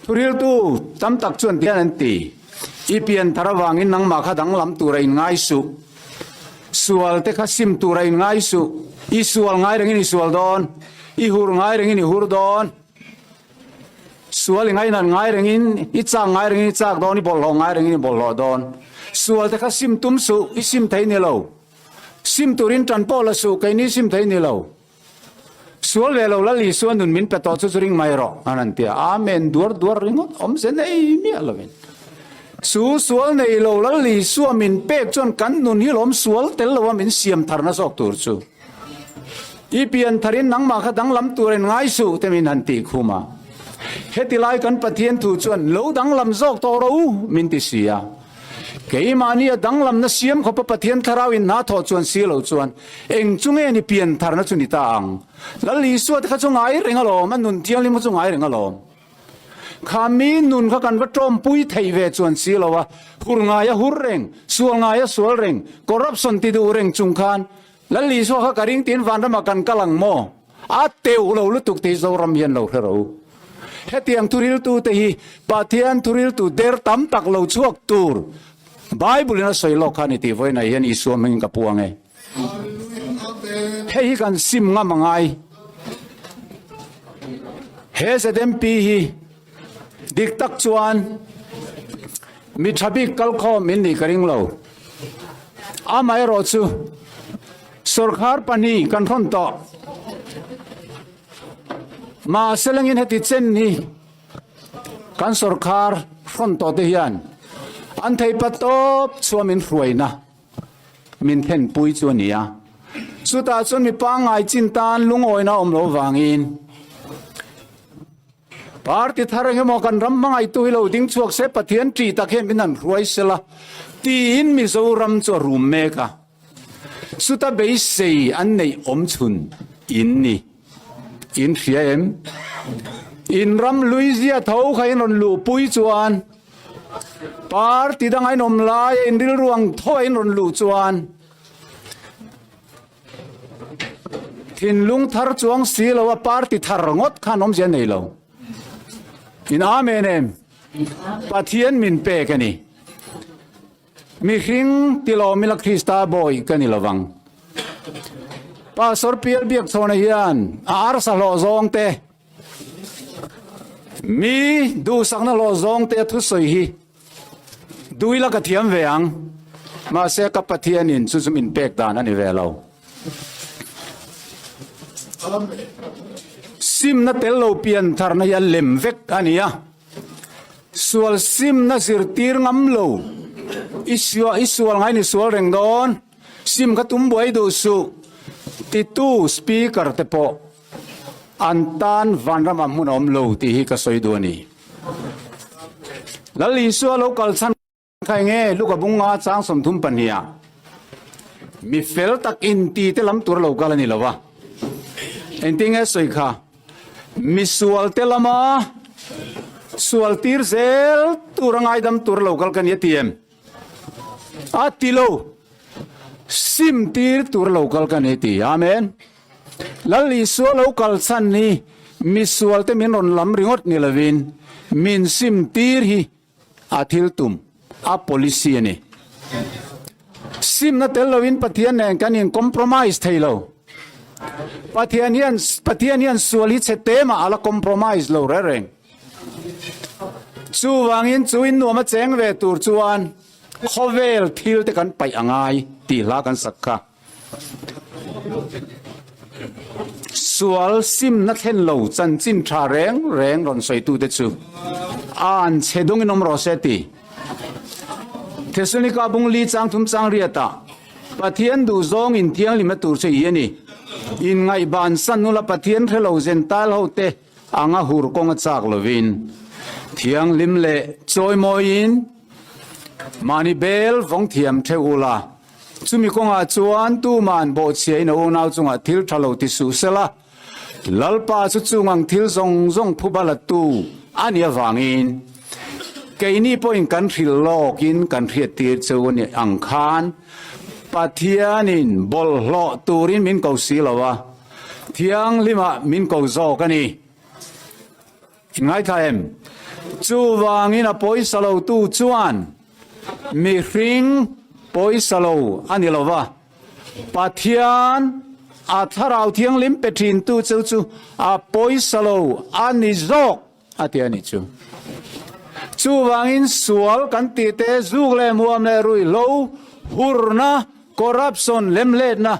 Thuriltu tam tak chuan tihian an ti, I pian thar avangin nangmah kha danglam tura inngai suh. Sual te kha sim tura inngai suh. I sual ngai rengin i sual dawn. I hur ngai rengin i hur dawn. Sual i ngainat ngai rengin i chak ngai rengin i chak dawn, i bawlhhlawh ngai rengin i bawlhhlawh dawn. Sual te kha sim tum suh, i sim thei ni lo. Sim turin tan pawh la suh, keini sim thei ni lo. Sual ve lo Lal Isua nun min pe tawh chu chu ring mai rawh, an han ti a. Amen duar duar ringawt awm se nei miah lovin. Chu sual nei lo Lal Isua min pek chuan kan nun hi lawm sual tel loa min siam tharna zawk tur chu. I pian tharin nangmah kha danglam tur in ngai suh te min han tih khum a. Heti lai kan Pathian thu chuan lo danglam zawk tawh rawh u min ti si a. Keimahni a danglamna siam khawpa Pathian thlarau in hna thawh chuan si lo chuan eng chu nge ni pian tharna chu ni ta ang? Lal Isua te kha chu ngai reng alawm, a nun thianghlim kha chu ngai reng alawm. Kha mi nun kha kan va tawmpui theih ve chuan si lo a, hur ngai a hur reng, sual ngai a sual reng, corruption ti duh reng chung khan Lal Isua kha ka ring tiin vanramah kan kal ang maw? A teuh lo lutuk tih Zoram hian lo hre ro. Hetiang thuriltute hi Pathian thuriltu der tam tak lo chhuak tur Bible in a sawi lawk kha a ni tih vawiinah hian Isua hmingin ka puang e. Hei hi kan sim ngam a ngai. He ZMP hi dik tak chuan mi tha bik kalkhawm in nih ka ring lo. Amaherawhchu sawrkhar pahnih kan hrawn tawh. Mahse lengin heti chen hi kan sawrkhar hrawn tawh te hian an theipa tawp chhuah min hruaina min thlenpui chu a ni a. Chutah chuan mi pangngai chin tan lungawina awm lo vangin Party thar eng emaw kan ram hmangaihtu hi lo ding chhuak se Pathian ṭih tak hian min han hruai sela tiin Mizoram chu a rum mek a. Chuta beisei an neih awm chhun in ni. In hria em? In ram Luizia tho kha in rawn luhpui chuan party danga in awm laia in rilru ang tho a in rawn luh chuan Thinlung thar chuang si lo a party thar ngawt khan awmzia nei lo. In amen em? Pathian min pek a ni. Mihring tilawm ila Krista bawi ka ni lovang. Pastor Pial Biakchhawna hian a arsa hlawh zawng te, mi duhsakna hlawh zawng te a thusawi hi Duh ila ka thiam ve ang, mahse ka Pathianin chu chu min pek dan a ni ve lo. Simna tel lo pian tharna hi a lem vek a ni a, sual simna zirtir ngam lo, i sual i sual ngai ni sual reng dawn, sim kha tum buai duh suh titu speaker te pawh An tan vanramah hmun a awm lo tih hi ka sawi duh a ni. Lal Isua lo kal chhan kha eng nge? Luka bunga chang 32 ah mi fel tak inti te lam tur a lo kal a ni lo va. Engtin nge sawi kha? Mi sual te lama sual tir zel tur a ngaidam tur a lo kal ka ni a ti em? A ti lo. Sim tir tur a lo kal ka ni a ti. Amen. Lal Isua lo kal chhan hi misualte min rawn lam ringawt ni lovin min sim tir hi a thil tum, a policy a ni. Simna tel lovin Pathian nen kan in compromise thei lo. Pathian hian Pathian hian sual hi chhe te mah a la compromise lo reng reng. Chuvangin chu in nuam a cheng ve tur chuan khawvel thil te kan paih a ngai tih hla kan sak kha. Sual simna thlen lo chanchin tha reng reng rawn sawitute chu an chhe dungin awm rawh se ti. Thesalonika bung li chang thum chang riatah Pathian duhzawng in thianghlimna tur chu i a ni. Inngaihban san nula Pathian hre lo Gentile hote anga hur kawng a chak lovin thianghlim leh chawimawiin mahni bel vawng thiam theuh ula. Chumi kawngah chuan tuman bawhchhiain a unau chungah thil tha lo ti suh sela, Lalpa chu chung ang thil zawng zawng phuba latu a nih avangin keini pawhin kan hrilh lawkin kan hriattir cheu a nih ang khan Pathianin bawlhhlawh turin min ko si lo a, Thianghlimah min ko zawk a ni. Ngaithla em? Chuvangin a pawisa lotu chuan mihring pawisa lo a ni lo va, Pathian a Thlarau Thianghlim pe thintu chu chu a pawisa lo a ni zawk a ti a nih chu. Chuvangin sual kan tih te, zuk leh muam leh ruihhlo, hurna, corruption, lemletna,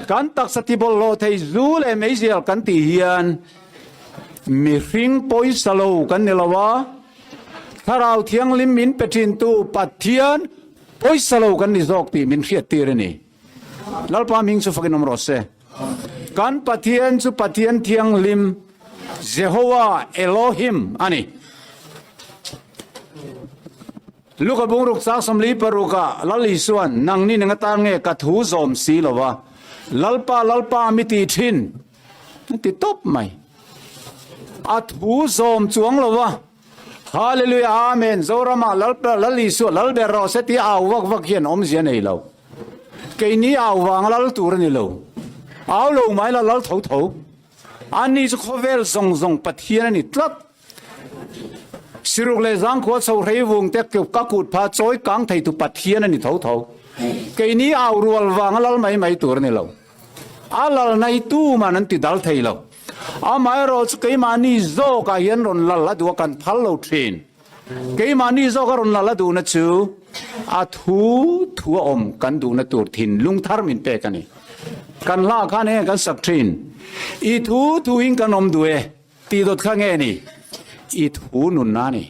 Kan taksa tibawlhhlawh thei zu leh meizial kan tih hian mihring pawisa lo kan ni lo a, Thlarau Thianghlim min pe thintu Pathian pawisa lo kan ni zawk tih min hriattir a ni. Lalpa hming chu fakin awm rawh se. Kan Pathian chu Pathian Thianghlim, Jehovah Elohim a ni. Luka bungruk chang 46 ah Lal Isuan, Nangni nang atan nge ka thu zawm si lo va, Lalpa, Lalpa mi ti thin, a ti tawp mai. A thu zawm chuang lo va, Hallelujah, Amen, Zoramah Lalpa, Lal Isua, Lal ber rawh se tia au vak vak hian awmzia nei lo. Keini au vang lal tur a ni lo. Au lo mai la lal tho tho. Ani chu khawvel zawng zawng Pathian a ni tlat. Siruk leh zangkhua chho hrei vung te ka kut pha chawi kang thei tu Pathian a ni tho tho. Keini au rual vang a lal mai mai tur a ni lo. A lal nai tu man an ti dal thei lo. Amaherawh chu keimahni zawkah hian rawn lal a duh a kan phal lo thin. Keimahni zawk a rawn lal a duhna chu a thu thu a awm kan duhna tur thinlung thar min pek a ni. Kan hla khan enge kan sak thin? I thu thuin kan awm duh e tih dawt kha nge ni? I thu nunna a ni.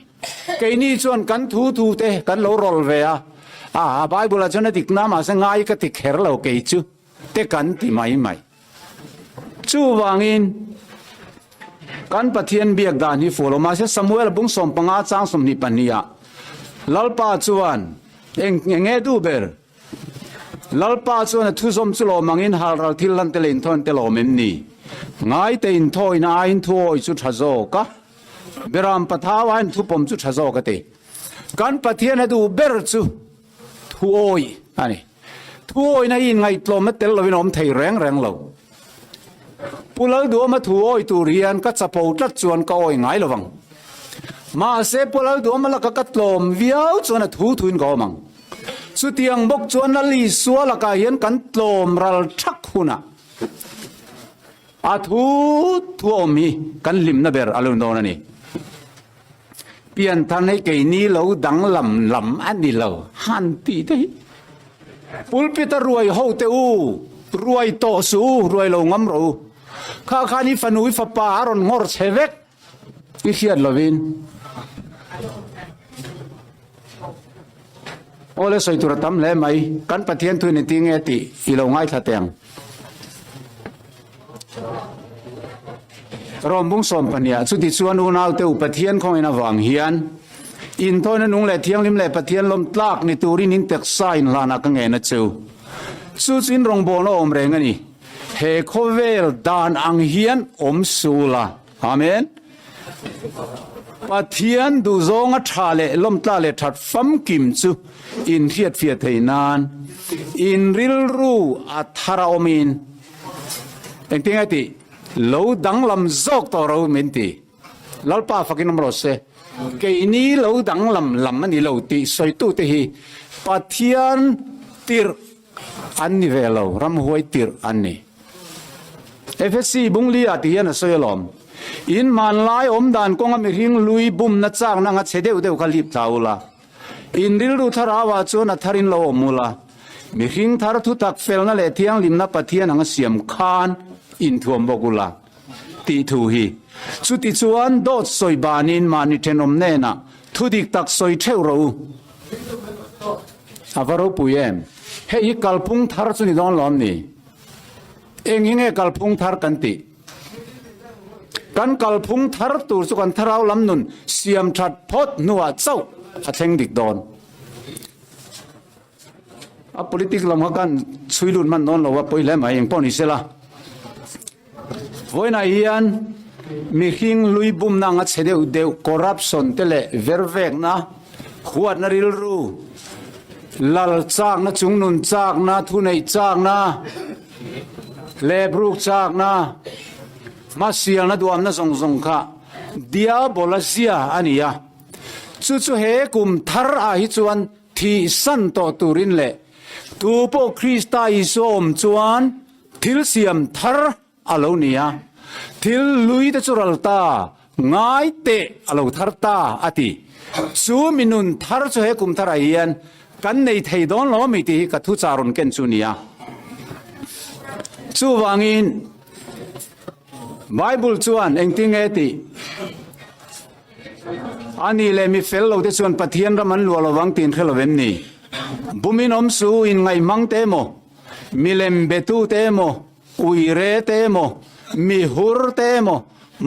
Keini chuan kan thu thu te kan lo rawl ve a, a Bible ah chuan a dik na mahse ngai ka ti kher lo kei chu te kan ti mai mai. Chuvangin, kan Pathian biak dan hi fuh lo. Mahse, Samuel bung 15 chang 22 ah Lalpa chuan eng nge duh ber? Lalpa chuan a thuzawm chu lawm angin halral thil lan te leh inthawn te lawm em ni? Ngaite inthawina aiin thuawi chu tha zawk a, Beram pathau aiin thupawm chu tha zawk a ti. Kan Pathian a duh ber chu Thuawi a ni. Thuawina hi inngaihtlawmna tel lovin a awm thei reng reng lo. Pu Lalduama thuawi tur hian ka chapo tlat chuan ka awi ngai lovang. Mahse Pu Lalduama laka ka tlawm viau chuan a thu thuin ka awm ang. Chutiang bawk chuan Lal Isua lakah hian kan tlawm ral thak hunah a thu thu a awm hi kan hlimna ber a lo ni dawn a ni. Pianthar hei keini lo danglam lam a ni lo han tih te hi. Pulpit a ruai ho te u, ruai tawh suh u, ruai lo ngam rawh u. Kha khan i fanu i fapa a rawn nghawr che vek i hriat lovin. Awle sawi tur a tam hle mai, kan Pathian thuin engtin nge tih i lo ngaithla teh ang. Rom bung 12 chuti chuan unaute u Pathian khawngin avang hian inthawina nung leh thianghlim leh Pathian lawm tlak ni turin in taksa inhlanah ka ngen a chu. Chu chu in rawngbawlna awm reng a ni. He khawvel dan ang hian awm suh la. Amen. Pathian duhzawnga tha leh lawmtla leh that famkim chu inhriatfiah theih nan in rilru a thar a awmin engtin nge tih lo danglam zawk tawh ro min ti. Lalpa fakin awm rawh se. Keini lo danglam lam a ni lo tih sawitute hi Pathian tirh An ni ve lo, ramhuai tirh an ni. Efesi bungli ah ti hian a sawi alawm. In hmanlai awmdan kawnga mihring lui bumna chakna anga chhe deuh deuh kha lip thla ula. In rilru thlarau ah chuan a thar in lo awm ula. Mihring thar thutak felna leh thianghlimna Pathian anga siam khan inthuam bawk ula tih thu hi. Chuti chuan dawt sawi banin mahni thenawm hnenah thudik tak sawi theuh rawh u. A va ropui em? Hei hi kalphung thar chu ni dawn lawm ni? Eng hi nge kalphung thar kan tih? Kan kalphung thar tur chu kan thlarau lam nun siam that phawt hnuah chauh a thleng dik dawn. A politic lam kha kan chhui lut hman dawn lo a pawi hle mai, engpawh ni sela. Vawiinah hian mihring lui bumna anga chhe deuh deuh corruption te leh vervekna, huatna rilru, lal chakna, chungnun chakna, thuneih chakna, leh bruk chakna, hmasialna duamna zawng zawng kha. Diabola zia a ni a. Chu chu he kum thar ah hi chuan thih san tawh turin leh tu pawh Krista Isua awm chuan thil siam thar a lo ni a, thil lui te chu ral ta, ngai teh a lo thar ta a ti. Chu mi nun thar chu he kum tharah hian kan nei thei dawn lo ami tih hi ka thu chah rawn ken chu a ni a. Chuvangin Bible chuan engtin nge tih? A nih leh mi fel lo te chuan Pathian ram an luah lovang tih an hre lo em ni? Bumin awm su in ngaihmang te emaw, milem betu te emaw, uire te emaw, mi hur te emaw,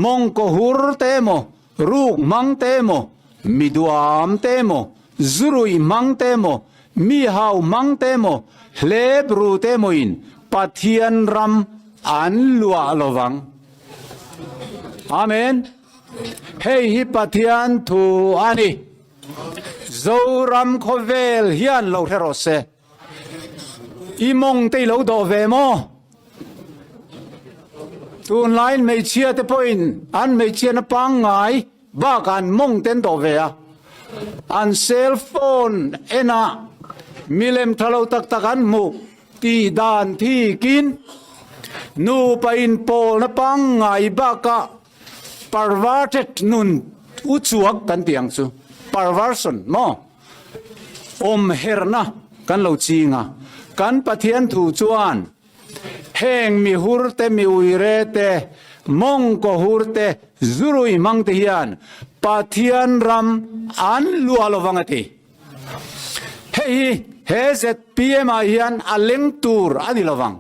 mawngkaw hur te emaw, ruk hmang te emaw, mi duam te emaw, zuruih hmang te emaw, mi hau hmang te emaw, hlep ru te emaw in Pathian ram an luah lovang. Amen. Hei hi Pathian thu a ni. Zoram khawvel hian lo hre rawh se. I mawng te i lo dawh ve maw? Tunlaiin hmeichhia te pawhin an hmeichhiatna pangngai bakah an mawng te an dawh ve a. An cell phone enah milem tha lo tak tak an hmuh tih dan thikin nupa inpawlna pangngai bakah Perverted nun u chuak kan tih ang chu, perversion maw? Awm herna kan lo ching a, kan Pathian thu chuan heng mi hur te, mi uire te, mawngkaw hur te, zurui hmang te hian Pathian ram an luah lovang a ti. Hei hi he zpm ah hian a leng tur a ni lovang.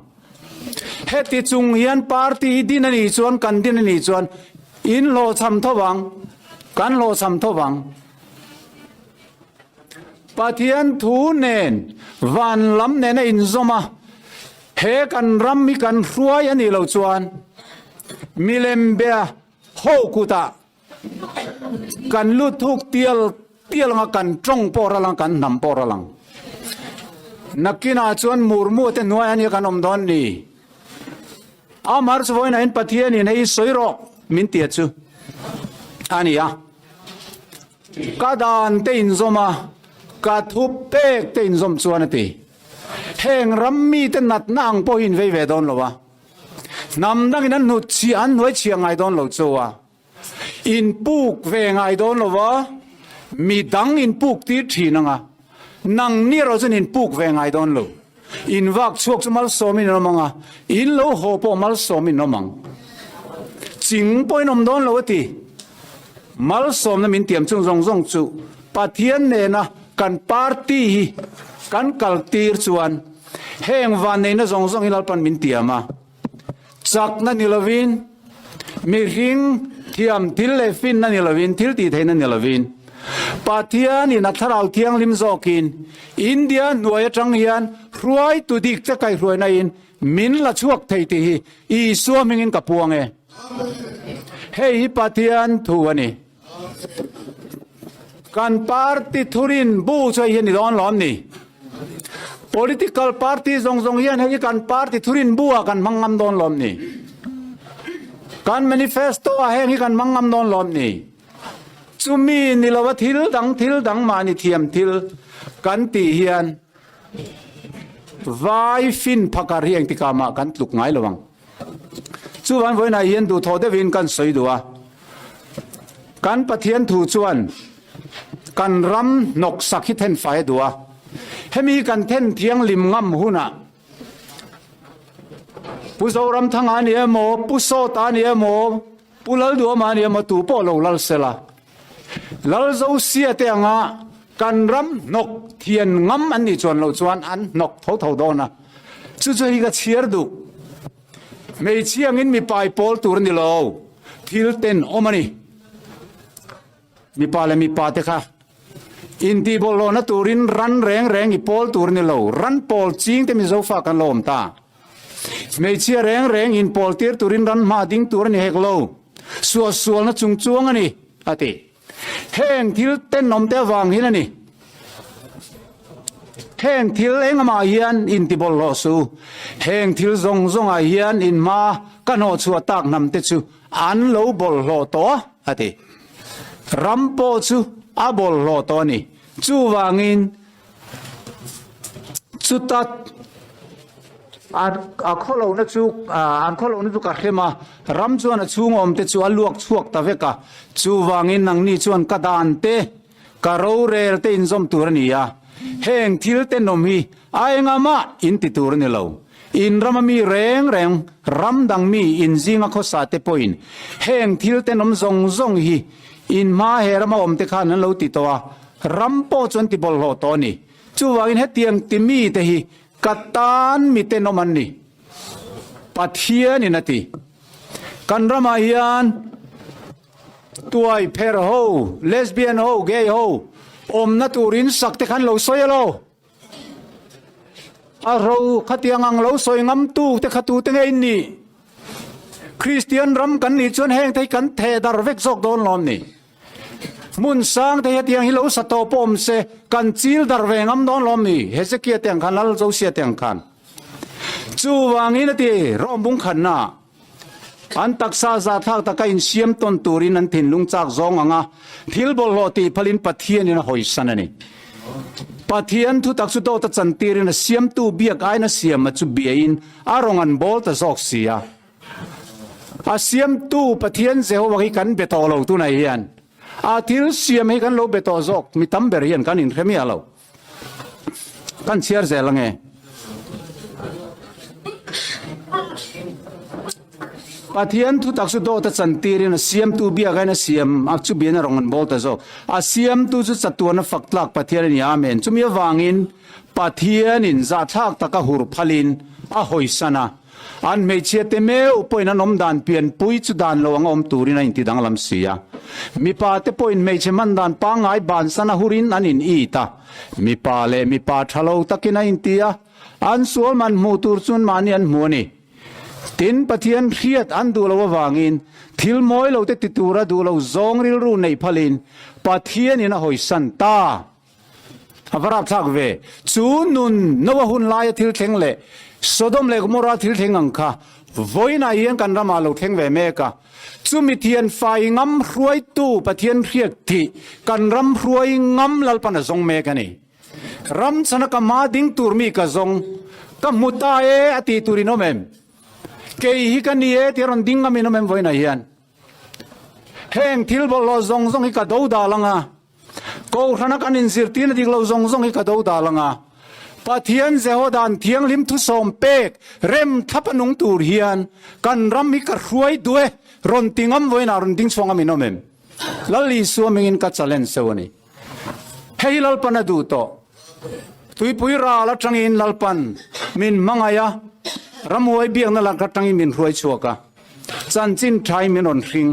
Heti chung hian party hi din a nih chuan kan din a nih chuan in hlawhchham tho vang, kan hlawhchham tho vang. Pathian thu nen van lam nen a inzawm a, he kan ram hi kan hruai a nih loh chuan milem bia ho kutah Kan lut thuk tial tial anga kan tawng pawh ral ang, kan hnam pawh ral ang. Nakinah chuan murmu te hnuai ania kan awm dawn ni. Amar chu vawiinah in Pathianin hei sawi rawh min tia chu a ni a. Ka dan te inzawm a, ka thu pek te inzawm chuan a ti. Heng ram mite natna ang pawh hi in vei ve dawn lo a. Hnam dangin an hnut chhiah an hnuai chhiah ngai dawn lo chu a, in puk ve ngai dawn lo va, mi dang in puk tir thin ang a, nang ni erawh chuan in puk ve ngai dawn lo. In vak chhuak chu malsawmin in awm ang a, in lo haw pawh malsawmin in awm ang. Ching pawhin awm dawn lo a ti. Malsawmna min tiam chung zawng zawng chu Pathian nena kan party hi kan kal tir chuan heng vanneihna zawng zawng hi Lalpan min tiam a. Chakna ni lovin, mihring thiam thil leh finna ni lovin, thil tih theihna ni lovin, Pathianin a Thlarau Thianghlim zawkin India hnuai atang hian hruaitu dik che kaihhruaina in min la chhuak thei tih hi Isua hmingin ka puang e. Hei hi Pathian thu a ni. Kan party thurin bu chu hei hi a ni dawn lawm ni? Political party zawng zawng hian hei hi kan party thurin bu ah kan hmang ngam dawn lawm ni? Kan manifesto ah heng hi kan hmang ngam dawn lawm ni? Chumi ni lova thil dang thil dang mahni thiam thil kan tih hian vai fin phakar hi engtikah mah kan tluk ngai lo ang. Chuvan vawiinah hian duhthawh deuhin kan sawi duh a, kan Pathian thu chuan kan ram hnawksak hi then fai a duh a, hemi kan then thianghlim ngam hunah Pu Zoramthanga a ni emaw, Pu Sawta a ni emaw, Pu Lalduama a ni emaw tu pawh lo lal sela, Lalzosia te anga kan ram hnawk thian ngam an nih chuan loh chuan an hnawk tho tho dawn a, chu chu hei ka chhiar duh. Hmeichhia angin mipa i pawl tur a ni lo, thil ten awm a ni. Mipa leh mipa te kha intihbawlhlawhna turin ran reng reng i pawl tur a ni lo, ran pawl ching te Mizo fa kan lo awm ta. Hmeichhia reng reng inpawl tir turin ran hma ding tur a ni hek lo, suahsualna chung chuang a ni, a ti. Heng thil tenawm te avang hian a ni. Heng thil engmah hian intibawlhhlawh suh u. Heng thil zawng zawngah hian in hma ka hnawhchhuah tak hnam te chu an lo bawlhhlawh tawh a. a ti. Ram pawh chu a bawlhhlawh tawh a ni. Chuvangin chuta a khawlohna chu an khawlohna chu ka hrem a, ram chuan a chhung awmte chu a luak chhuak ta vek a. Chuvangin nangni chuan ka dan te, ka rorel te inzawm tur a ni a, heng thil tenawm hi a engamah in ti tur a ni lo. In rama mi reng reng, ram dang mi in zinga khawsa te pawhin heng thil tenawm zawng zawng hi in hma he rama awmte khan an lo ti tawh a, ram pawh chu an ti bawlhhlawh tawh a ni. Chuvangin hetiang ti mite hi ka tan mi tenawm an ni, Pathianin a ti. Kan ramah hian tuai pher ho, lesbian ho, gay ho awmna turin sak te khan lo sawi a lo. A ro khatiang ang lo sawi ngamtu te kha tute nge in nih? Kristian ram kan nih chuan heng te hi kan theh dar vek zawk dawn lawm ni? Hmun sang te hetiang hi lo sa tawh pawh awm se, kan chil dar ve ngam dawn lawm ni? Hezekia te ang khan, Lal Josia te ang khan. Chuvangin a ti, Rom bung khanna an taksa zahthlak taka insiam tawn turin an thinlung chak zawng anga thil bawlhhlawh tih phalin Pathianin a hawisan a ni. Pathian thutak chu dawt a chantirin a siamtu biak aiin a siam a chu biain a rawn an bawl ta zawk si a. A siamtu Pathian Jehovah hi kan be tawh lo tunah hian. A thil siam hi kan lo be tawh zawk, mi tam ber hian kan inhre miah lo. Kan chhiar zel ange. Pathian thutak chu dawt a chantirin a siamtu biakain a siam a chu bian a rawn an bawl ta zawk. A siamtu chu chatuan a fak tlak Pathian a ni. Amen. Chumi avangin Pathianin zahthlak taka hur phalin a hawisan a. An hmeichhia te meuh pawhin an awm dan pianpui chu dan lo anga awm turin a inti danglam si a. Mipa te pawhin hmeichhe hman dan pangngai bansan a hurin an in it a. Mipa leh mipa tha lo takin a inti a, an sual man hmuh tur chuan mahni an hmu a ni. Tin, Pathian hriat an duh lo avangin thil mawi lo te ti tura duh lo zawng rilru neih phalin Pathianin a hawisan ta. A va rapthlak ve. Chu nun Noa hun laia thil thleng leh Sodom leh Gomorrah thil thleng ang kha vawiinah hian kan ramah lo thleng ve mek a. Chumi thian fai ngam hruaitu Pathian hriat thih kan ram hruai ngam Lalpan a zawng mek a ni. Ram chhana ka hma ding tur mi ka zawng ka hmu ta e a tih tur in awm em? Kei hi ka ni e tih a rawn ding ngam in awm em vawiinah hian? Heng thil bawlhhlawh zawng zawng hi ka do dal ang a. Kohhrana kan inzirtirna dik lo zawng zawng hi ka do dal ang a, Pathian Jehodan thianghlim thusawm pek rem thlap a nung tur hian kan ram hi ka hruai duh e, rawn ti ngam vawiinah rawn ding chhuang a min awm em? Lal Isua mingin ka challenge seuh a ni. Hei hi Lalpan a duh tawh. Tuipui ral atangin Lalpan min hmangaih a, ramhuai biakna lak atangin min hruai chhuak a. Chanchin thain min rawn hring.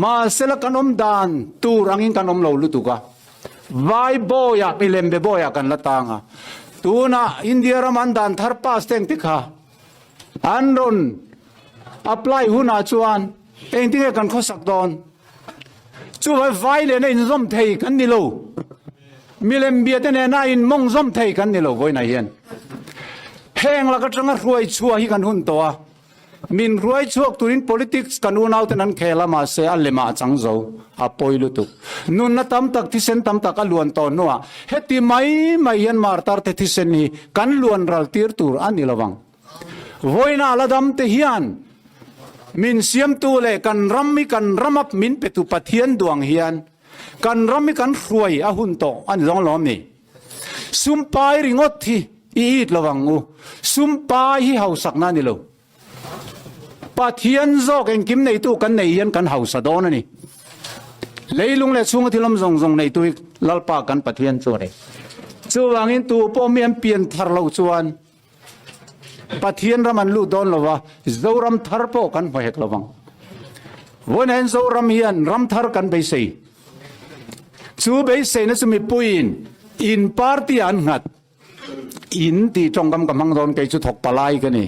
Mahsela kan awm dan tur angin kan awm lo lutuk a. Vai bawiah milembe bawiah kan la tang a. Tunah India ram an dan thar pass te engti kha an rawn apply hunah chuan engtinge kan khawsak dawn? Chuvai vai lehna inzawm thei kan ni lo. Milembia te nena inmawng zawm thei kan ni lo vawiinah hian. Heng lak atanga hruai chhuah hi kan hun tawh a. Min hruai chhuak turin politics kan unauten an khel a, mahse a lemah a chang zo, a pawi lutuk. Nunna tam tak, thisen tam tak a luan tawh hnuah heti mai mai hian martar te thisen hi kan luan ral tir tur a ni lovang. Vawiina la dam te hian min siamtu leh kan ram hi kan rama min petu Pathian duang hian kan ram hi kan hruai a hun tawh a ni zawng lawm ni. Sumpai ringawt hi i it lo ang u. Sumpai hi hausakna a ni lo. Pathian zawk engkim neitu kan nei hian kan hausa dawn a ni. Leilung leh chhunga thil awm zawng zawng neitu hi Lalpa kan Pathian chu a ni. Chuvangin tu pawh mi an pian thar loh chuan Pathian ram an lut dawn lo va, Zoram thar pawh kan hmu hek lo vang. Vawiinah hian Zoram hian ram thar kan beisei. Chu beiseina chu mipuiin in party ah an nghat. In tih tawngkam ka hmang dawn kei chu thawk palai ka ni.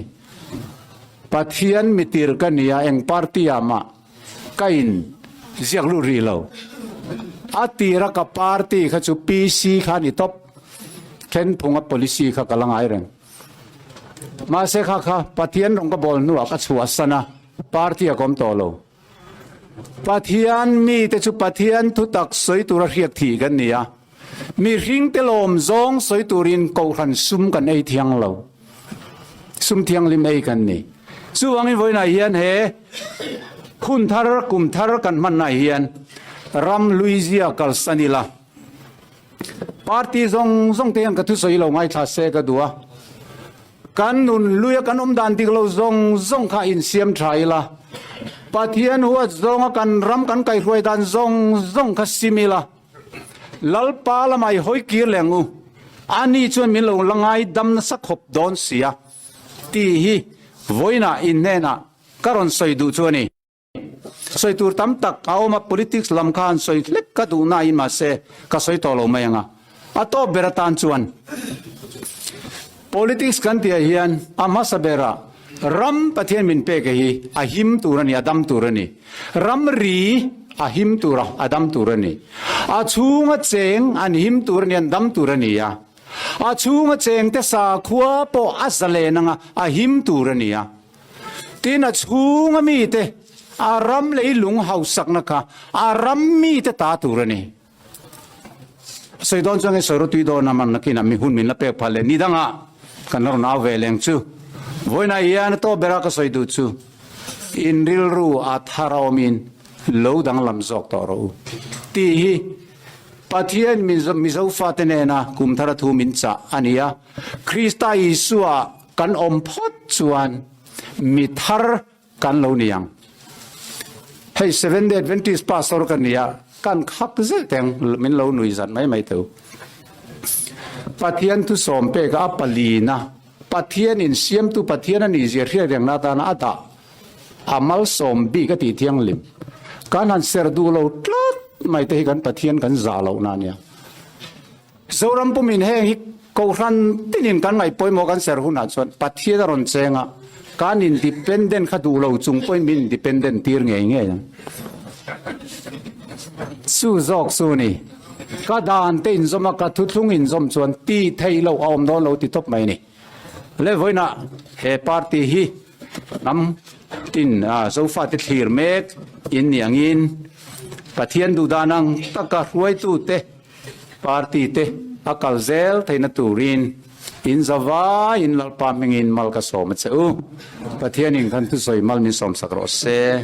Pathian mitir ka ni a, eng party ah mah ka in ziak lut rih lo. A tira ka party kha chu PC kha a ni tawp. Thenphunga policy kha ka la ngai reng. Mahse kha kha Pathian rawng ka bawl hnuah ka chhuahsan a, party a kawm tawh lo. Pathian mite chu Pathian thutak sawi tura hriak thih kan ni a, mihringte lawm zawng sawi turin kohhran sum kan ei thiang lo. Sum thianghlim ei kan ni. Chuvangin vawiinah hian he hun thar, kum thar kan hmannaah hian ram luizia kalsan ila, Party zawng zawng te hian ka thusawi lo ngaithla se ka duh a, kan nun luia kan awm dan dik lo zawng zawng kha insiam tha ila, Pathian huat zawnga kan ram kan kaihruai dan zawng zawng kha sim ila, Lalpa lamah i hawi kir leh ang u, ani chuan min lo la ngaidam nasa khawp dawn sia tih hi vawiinah inhnenah ka rawn sawi duh chu a ni. Sawi tur tam tak a awm a, politics lam kha han sawi hlek ka duh nain mahse ka sawi tawh lo mai ang a. A tawp ber atan chuan politics kan tihah hian a hmasa berah ram Pathian min pek hi a him tur a ni, a dam tur a ni. Ram ri a him tur a, a dam tur a ni. A chhunga cheng an him tur a ni, an dam tur a ni a. A chhunga chengte sakhua pawh a zalen ang a, a him tur a ni a. Tin, a chhunga mite, a ram leilung hausakna kha a ram mite ta tur a ni. A sawi dawn chuan nge sawi rawtui dawn a man nakinah mi hun min la pek phal leh ni dangah kan la rawn au ve leng chu. Vawiinah hian a tawp bera ka sawi duh chu in rilru a thar a awmin lo danglam zawk tawh rawh u tih hi Pathian Mizo fate nena kum thara thu min chah a ni a, Krista Isua Kan awm phawt chuan mi thar kan lo ni ang. Hei Seventh Day Adventist pastor ka ni a, kan khak zet ang min lo nui zat mai mai teu. Pathian thu sawm pek a palina Pathian in siamtu Pathian a nih zia hriat rengna atana a dah a malsawm bik a tih thianghlim. Kan han ser duh lo tlat mai te hi kan Pathian kan zah lohna a nia. Zoram pumin heng hi Kohhran tinin kan ngaih pawimawh kan ser hunah chuan Pathian a rawn cheng a, kan independent kha duh lo chung pawhin min independent tir ngei ngei ang. Chu zawk chu ni. Ka dan te inzawm a, ka thuthlung inzawm chuan tih theih loh a awm dawn lo ti tawp mai a ni. Le vawiinah he party hi hnam tin Zofate thlir mek in ni angin Pathian duhdan ang taka hruaitute Party te a kal zel theihna turin in zavaiin Lalpa hmingin mal ka sawm a che u. Pathianin kan thusawi mal min sawmsak rawh se.